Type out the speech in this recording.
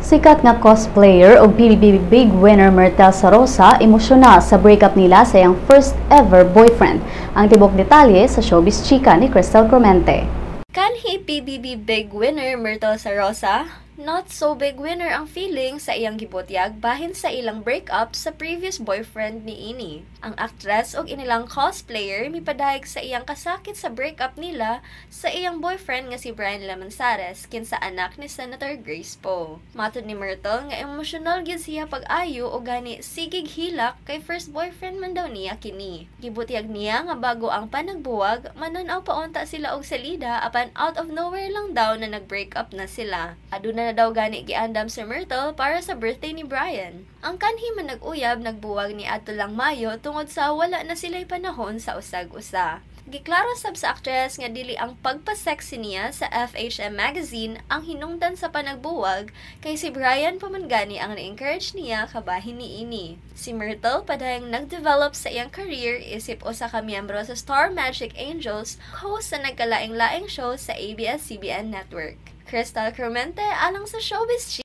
Sikat nga cosplayer ug PBB big winner Myrtle Sarrosa emosyonal sa breakup nila sa iyang first ever boyfriend. Ang tibok detalye sa Showbiz Chika ni Crystal Cromente. Kanhi PBB big winner Myrtle Sarrosa, not so big winner ang feeling sa iyang gibutyag bahin sa ilang breakup sa previous boyfriend ni ini. Ang actress ug inilang cosplayer mipadayag sa iyang kasakit sa breakup nila sa iyang boyfriend nga si Brian Lamanzares, kinsa anak ni Senator Grace Poe. Matod ni Myrtle nga emosyonal gyud siya pag-ayo o gani sigig hilak kay first boyfriend man daw niya kini. Gibutyag niya nga bago ang panagbuwag, manan-aw pa unta sila og salida, apan out of nowhere lang daw na nag-break up na sila. Aduna na daw gani giandam si Myrtle para sa birthday ni Brian. Ang kanhi manag-uyab nagbuwag ni adto lang Mayo tungod sa wala na sila'y panahon sa usag-usa. Giklaro sab sa actress nga dili ang pagpa-sexy niya sa FHM magazine ang hinungdan sa panagbuwag kay si Brian pa man gani ang na-encourage niya kabahin ni ini. Si Myrtle padayong nag-develop sa iyang career isip usa ka miyembro sa Star Magic Angels, host sa nagkalaing-laing show sa ABS-CBN Network. Crystal Cromente alang sa Showbiz.